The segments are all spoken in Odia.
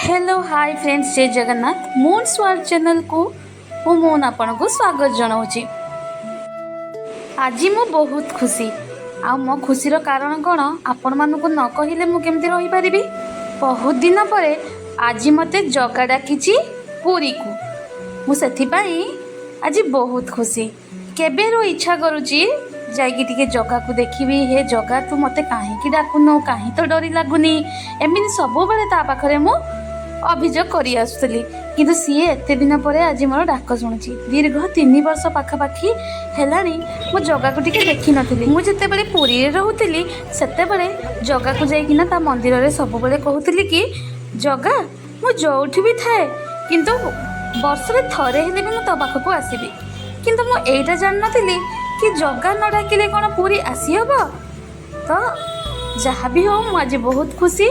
ହ୍ୟାଲୋ ହାଇ ଫ୍ରେଣ୍ଡସ୍, ଜୟ ଜଗନ୍ନାଥ। ମୁନ୍ସ ୱାର୍ଲଡ ଚ୍ୟାନେଲକୁ ମୁଁ ମୁନ୍ ଆପଣଙ୍କୁ ସ୍ୱାଗତ ଜଣାଉଛି। ଆଜି ମୁଁ ବହୁତ ଖୁସି। ଆଉ ମୋ ଖୁସିର କାରଣ କ'ଣ ଆପଣମାନଙ୍କୁ ନ କହିଲେ ମୁଁ କେମିତି ରହିପାରିବି? ବହୁତ ଦିନ ପରେ ଆଜି ମୋତେ ଜଗା ଡାକିଛି ପୁରୀକୁ। ମୁଁ ସେଥିପାଇଁ ଆଜି ବହୁତ ଖୁସି। କେବେରୁ ଇଚ୍ଛା କରୁଛି ଯାଇକି ଟିକେ ଜଗାକୁ ଦେଖିବି। ହେ ଜଗା, ତୁ ମୋତେ କାହିଁକି ଡାକୁନୁ? କାହିଁ ତ ଡୋରି ଲାଗୁନି। ଏମିତି ସବୁବେଳେ ତା ପାଖରେ ମୁଁ ଅଭିଯୋଗ କରି ଆସୁଥିଲି, କିନ୍ତୁ ସିଏ ଏତେ ଦିନ ପରେ ଆଜି ମୋର ଡାକ ଶୁଣୁଛି। ଦୀର୍ଘ 3 ବର୍ଷ ପାଖାପାଖି ହେଲାଣି ମୁଁ ଜଗାକୁ ଟିକେ ଦେଖିନଥିଲି। ମୁଁ ଯେତେବେଳେ ପୁରୀରେ ରହୁଥିଲି, ସେତେବେଳେ ଜଗାକୁ ଯାଇକିନା ତା ମନ୍ଦିରରେ ସବୁବେଳେ କହୁଥିଲି କି, ଜଗା, ମୁଁ ଯେଉଁଠି ବି ଥାଏ, କିନ୍ତୁ ବର୍ଷରେ ଥରେ ହେଲେ ବି ମୁଁ ତୋ ପାଖକୁ ଆସିବି। କିନ୍ତୁ ମୁଁ ଏଇଟା ଜାଣିନଥିଲି କି ଜଗା ନ ଡାକିଲେ କ'ଣ ପୁରୀ ଆସିହବ? ତ ଯାହା ବି ହଉ, ମୁଁ ଆଜି ବହୁତ ଖୁସି।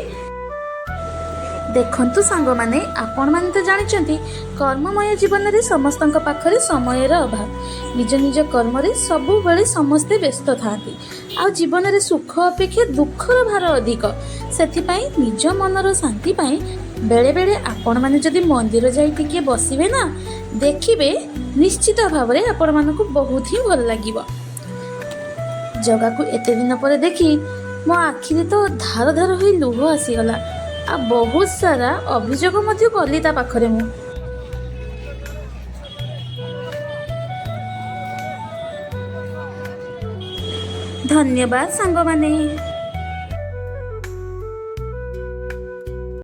ଦେଖନ୍ତୁ ସାଙ୍ଗମାନେ, ଆପଣମାନେ ତ ଜାଣିଛନ୍ତି, କର୍ମମୟ ଜୀବନରେ ସମସ୍ତଙ୍କ ପାଖରେ ସମୟର ଅଭାବ। ନିଜ ନିଜ କର୍ମରେ ସବୁବେଳେ ସମସ୍ତେ ବ୍ୟସ୍ତ ଥାଆନ୍ତି ଆଉ ଜୀବନରେ ସୁଖ ଅପେକ୍ଷା ଦୁଃଖର ଭାର ଅଧିକ। ସେଥିପାଇଁ ନିଜ ମନର ଶାନ୍ତି ପାଇଁ ବେଳେବେଳେ ଆପଣମାନେ ଯଦି ମନ୍ଦିର ଯାଇ ଟିକିଏ ବସିବେ ନା, ଦେଖିବେ ନିଶ୍ଚିତ ଭାବରେ ଆପଣମାନଙ୍କୁ ବହୁତ ହିଁ ଭଲ ଲାଗିବ। ଜଗାକୁ ଏତେ ଦିନ ପରେ ଦେଖି ମୋ ଆଖିରେ ତ ଧାର ଧାର ହୋଇ ଲୁହ ଆସିଗଲା ଆଉ ବହୁତ ସାରା ଅଭିଯୋଗ ମଧ୍ୟ କଲି ତା ପାଖରେ ମୁଁ। ଧନ୍ୟବାଦ ସାଙ୍ଗମାନେ।